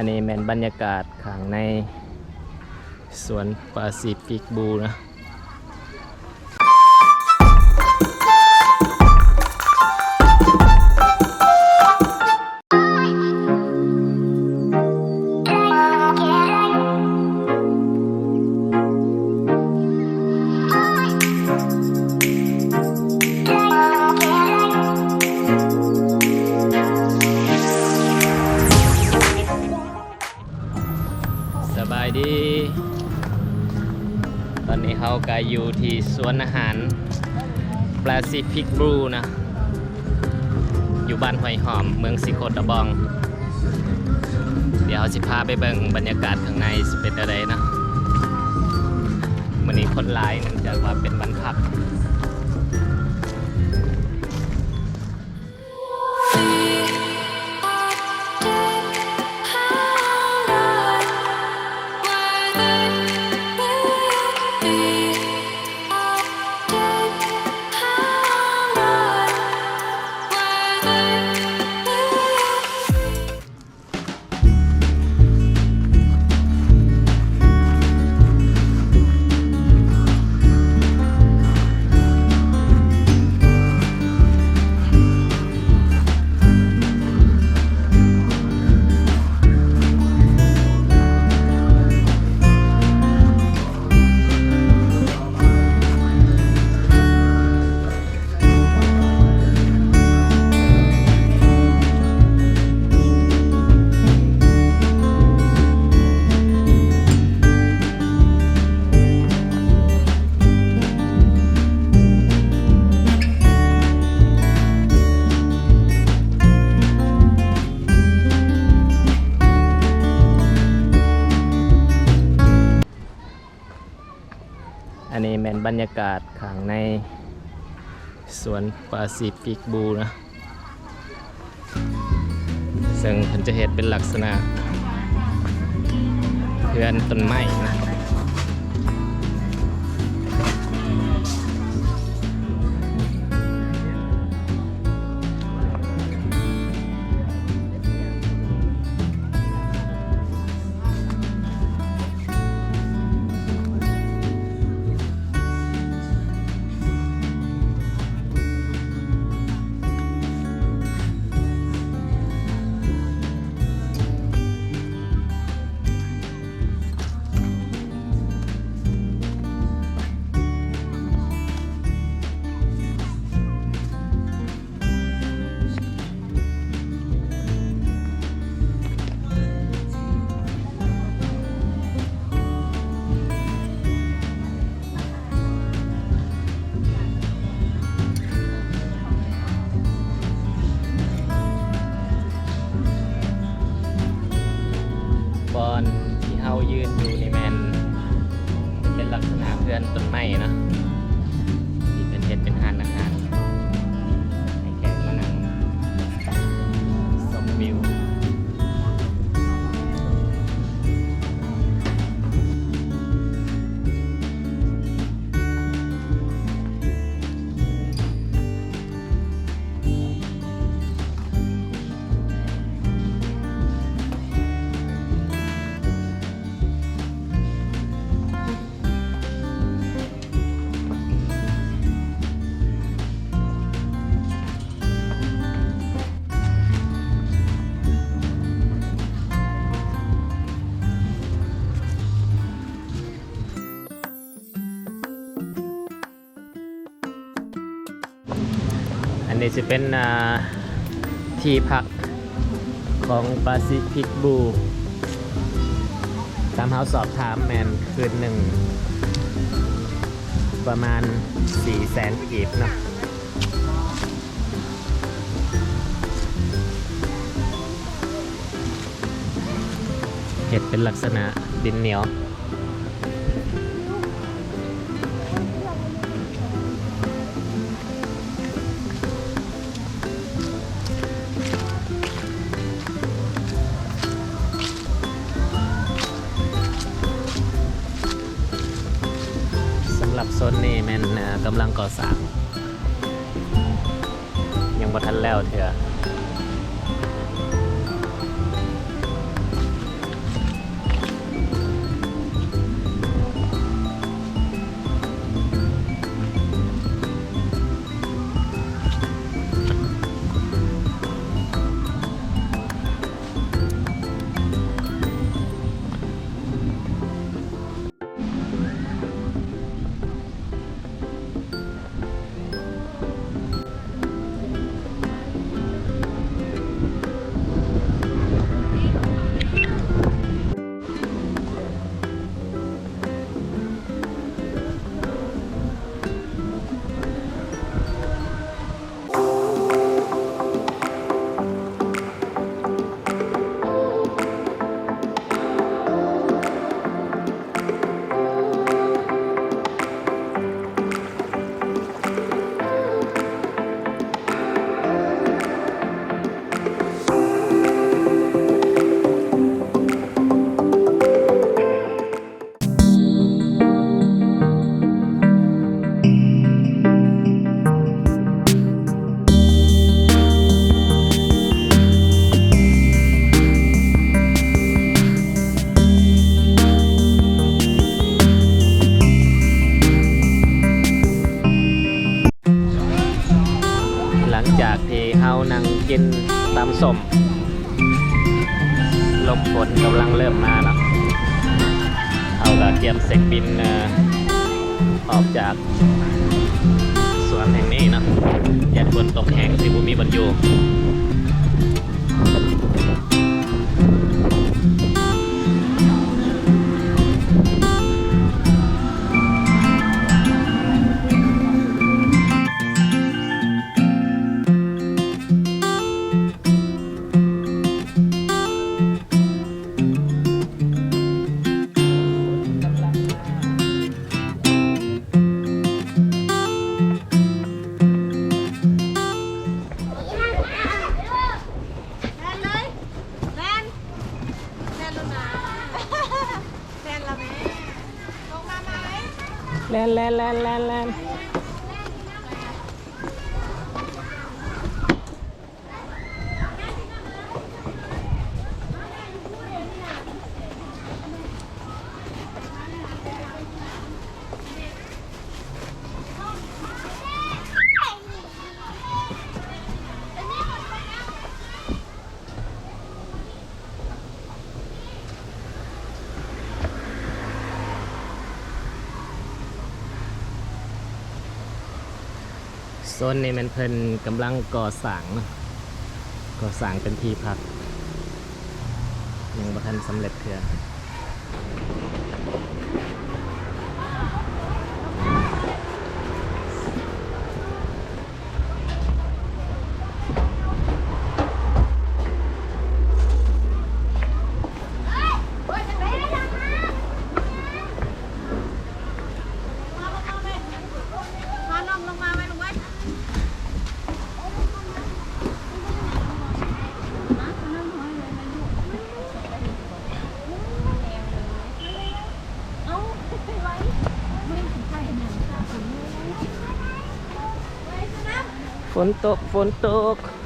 ອັນນີ້ແມ່ນບັນຍາກາດຂ້າງໃນສວນປາຊີຟິກບລູນະ. ສະບາຍດີ ຕອນນີ້ເຮົາກະຢູ່ທີ່ສວນອາຫານປາຊີຟິກບລູນະ ຢູ່ບ້ານຫ້ວຍຫອມ ເມືອງສີໂຄດຕະບອງ. ດຽວເຮົາຊິພາໄປເບິ່ງບັນຍາກາດຂ້າງໃນຊິເປັນແນວໃດເນາະ. ມື້ນີ້ຄົນຫຼາຍເນື່ອງຈາກວ່າເປັນວັນພັກ.ອັນນີ້ແມ່ນບັນຍາກາດຂ້າງໃນສວນປາຊີຟິກບລູນະ ເຊິ່ງເພິ່ນຈະເຮັດເປັນລັກສະນະເຮືອນຕົ້ນໄມ້ນະ. ບ່ອນທີ່ເຮົາຢືນຢູ່ນີ້ແມ່ນ ເປັນລັກສະນະເຮືອນຕົ້ນໄມ້ເນາະ ທີ່ເພິ່ນເຮັດເປັນຮ້ານອາຫານ ໃຫ້ແຂກມານັ່ງຊົມວິວ. ອັນນີ້ຊິເປັນ ອ່າ ທີ່ພັກຂອງປາຊີຟິກບລູ ຕາມເຮົາສອບຖາມແມ່ນຄືນໜຶ່ງປະມານສີ່ແສນກີບເນາະ. ເຮັດເປັນລັກສະນະດິນໜຽວ. ສຳລັບໂຊນນີ້ແມ່ນ ເອີ ກຳລັງກໍ່ສ້າງ ຍັງບໍ່ທັນແລ້ວເທື່ອ. ນ້ຳສົ້ມ ລົມຝົນກຳລັງເລີ່ມມາເນາະ ເຮົາກໍກຽມເຊັກບິນ ເອີ ອອກຈາກສວນແຫ່ງນີ້ເນາະ ຢ້ານຝົນຕົກແຮງຊິບໍ່ມີບ່ອນຢູ່. ແລ່ນເລີຍ ແລ່ນ ແລ່ນລົງມາ ແລ່ນລະແມ່ ລົງມາໃໝ່ ແລ່ນ ແລ່ນ ແລ່ນ ແລ່ນ ແລ່ນ. ໂຊນນີ້ແມ່ນເພິ່ນກຳລັງກໍ່ສ້າງເນາະ ກໍ່ສ້າງເປັນທີ່ພັກ ຍັງບໍ່ທັນສຳເລັດເທື່ອ. ຝົນຕົກ ຝົນຕົກ.